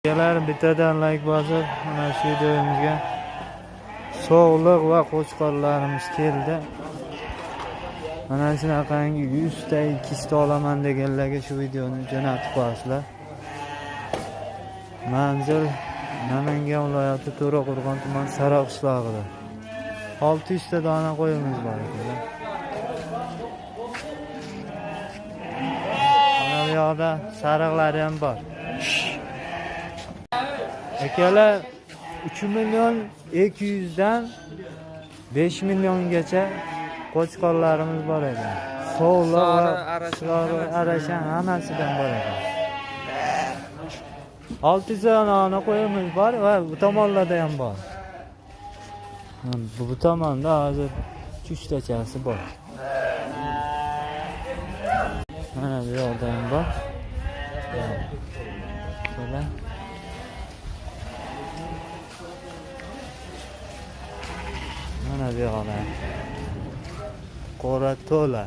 Akalar, bittadan layk bosib, mana shu videomizga sog'liq va qo'chqorlarimiz keldi. Mana shunaqangi 100 ta, 200 ta olaman deganlarga shu videoni jo'natib qo'yasizlar. Manzil Namangan viloyati To'raqo'rg'on tuman Sara qishlog'ida. 600 ta dona qo'yimiz bor akalar. Mana bu yoqda sariqlari ham bor. Akalar, 3 million 200 dan 5 milliongacha qo'chqorlarimiz bor ekan. Sovliq Sori, va arashan sori, hammasi. Arashan hammasidan bor ekan. 600 dona qo'yimiz bor va bu tomonlarda ham bor. Bu tomonda hozir 3 tachasi bor. Mana bu yoqda ham bor. Akalar. Mana bu yoqda. Qora to'la.